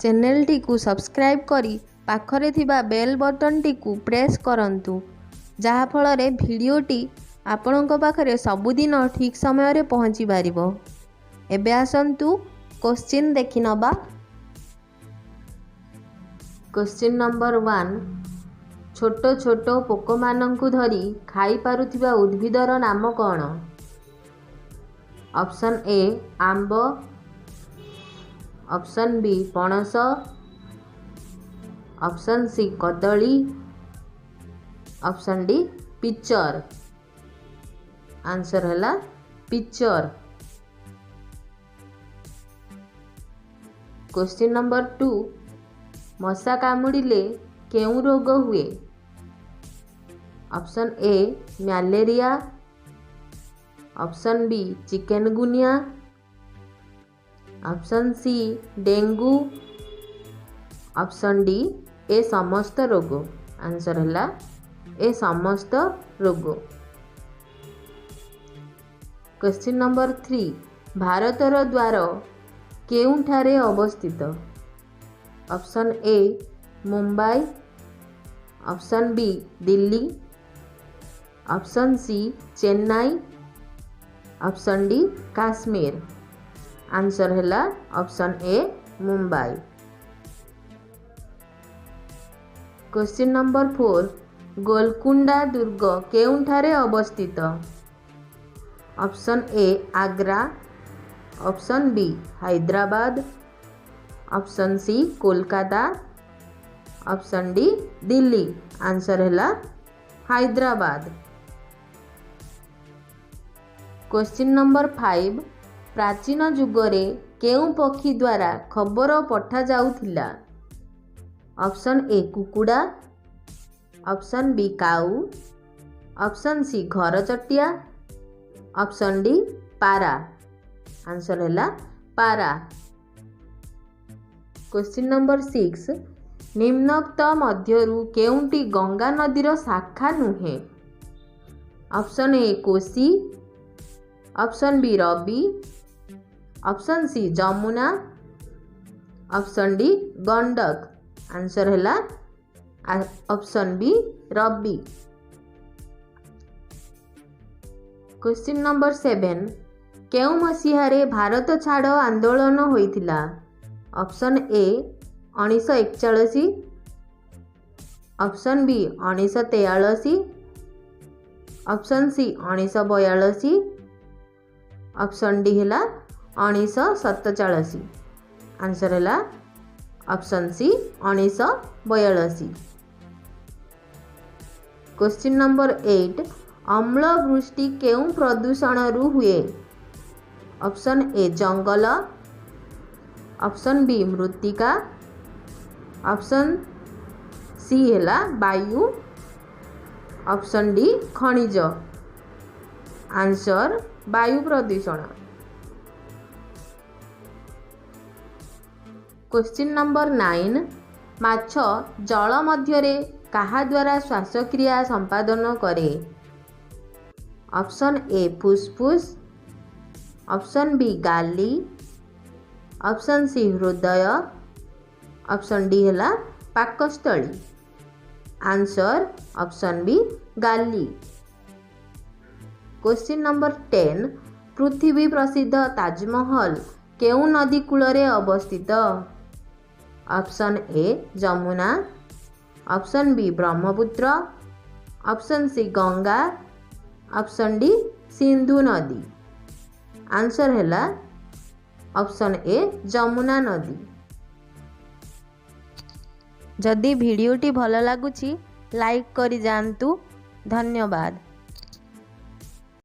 ଚ୍ୟାନେଲଟିକୁ subscribe କରି ପାଖରେ ଥିବା ବେଲ୍ ବଟନ୍ଟିକୁ ପ୍ରେସ୍ କରନ୍ତୁ, ଯାହାଫଳରେ ଭିଡ଼ିଓଟି ଆପଣଙ୍କ ପାଖରେ ସବୁଦିନ ଠିକ୍ ସମୟରେ ପହଞ୍ଚି ପାରିବ। ଏବେ ଆସନ୍ତୁ କୋଶ୍ଚିନ୍ ଦେଖିନେବା। କୋଶ୍ଚିନ୍ ନମ୍ବର 1, ଛୋଟ ଛୋଟ ପୋକମାନଙ୍କୁ ଧରି ଖାଇପାରୁଥିବା ଉଦ୍ଭିଦର ନାମ କ'ଣ? ଅପସନ୍ ଏ ଆମ୍ବ, ଅପସନ୍ ବି ପଣସ, ଅପସନ୍ ସି କଦଳୀ, ଅପସନ୍ ଡି ପିଚର। ଆନ୍ସର୍ ହେଲା ପିଚର। କୋଶ୍ଚିନ୍ ନମ୍ବର 2, ମଶା କାମୁଡ଼ିଲେ କେଉଁ ରୋଗ ହୁଏ? Option A malaria, option B chikungunya, option C dengue, option D ଏ ସମସ୍ତ ରୋଗ। ଆନ୍ସର୍ ହେଲା ଏ ସମସ୍ତ ରୋଗ। କୋଶ୍ଚିନ୍ ନମ୍ବର 3, ଭାରତର ଦ୍ୱାର କେଉଁଠାରେ ଅବସ୍ଥିତ? Option A Mumbai, option B Delhi, option C Chennai, option D Kashmir. Answer ହେଲା option A Mumbai. Question number 4, Golconda ଦୁର୍ଗ କେଉଁଠାରେ ଅବସ୍ଥିତ? Option A Agra, option B Hyderabad, option C Kolkata, option D Delhi. Answer ହେଲା Hyderabad. Question number 5, ପ୍ରାଚୀନ ଯୁଗରେ କେଉଁ ପକ୍ଷୀ ଦ୍ୱାରା ଖବର ପଠାଯାଉଥିଲା? ଅପସନ୍ ଏ କୁକୁଡ଼ା, ଅପସନ୍ ବି କାଉ, ଅପସନ୍ ସି ଘରଚଟିଆ, ଅପସନ୍ ଡି ପାରା। ଆନ୍ସର୍ ହେଲା ପାରା। କୋଶ୍ଚିନ୍ ନମ୍ବର 6, ନିମ୍ନୋକ୍ତ ମଧ୍ୟରୁ କେଉଁଟି ଗଙ୍ଗା ନଦୀର ଶାଖା ନୁହେଁ? Option A Kosi, option B Ravi, option C Jamuna, option D Gandak. Answer ହେଲା option B Ravi. Question number 7, କେଉଁ ମସିହାରେ ଭାରତ ଛାଡ଼ ଆନ୍ଦୋଳନ ହୋଇଥିଲା? Option A 1941, option B 1943, option C 1942, option D ହେଲା 1947। ଆନ୍ସର୍ ହେଲା ଅପସନ୍ ସି 1942। କୋଶ୍ଚିନ୍ ନମ୍ବର 8, ଅମ୍ଳ ବୃଷ୍ଟି କେଉଁ ପ୍ରଦୂଷଣରୁ ହୁଏ? ଅପସନ୍ ଏ ଜଙ୍ଗଲ, ଅପସନ୍ ବି ମୃତ୍ତିକା, ଅପସନ୍ ସି ହେଲା ବାୟୁ, ଅପସନ୍ ଡି ଖଣିଜ। ଆନ୍ସର୍ ବାୟୁ ପ୍ରଦୂଷଣ। କୋଶ୍ଚିନ୍ ନମ୍ବର 9, ମାଛ ଜଳ ମଧ୍ୟରେ କାହା ଦ୍ୱାରା ଶ୍ୱାସକ୍ରିୟା ସମ୍ପାଦନ କରେ? ଅପସନ୍ ଏ ଫୁସଫୁସ, ଅପସନ୍ ବି ଗାଲି, ଅପସନ୍ ସି ହୃଦୟ, ଅପସନ୍ ଡି ହେଲା ପାକସ୍ଥଳୀ। ଆନ୍ସର୍ ଅପସନ୍ ବି ଗାଲି। କୋଶ୍ଚିନ୍ ନମ୍ବର 10, ପୃଥିବୀ ପ୍ରସିଦ୍ଧ ତାଜମହଲ କେଉଁ ନଦୀ କୂଳରେ ଅବସ୍ଥିତ? Option A Jamuna, option B Brahmaputra, option C Ganga, option D Sindhu ନଦୀ। ଆନ୍ସର୍ ହେଲା ଅପସନ୍ ଏ ଯମୁନା ନଦୀ। ଯଦି ଭିଡ଼ିଓଟି ଭଲ ଲାଗୁଛି ଲାଇକ୍ କରିଯାଆନ୍ତୁ। ଧନ୍ୟବାଦ।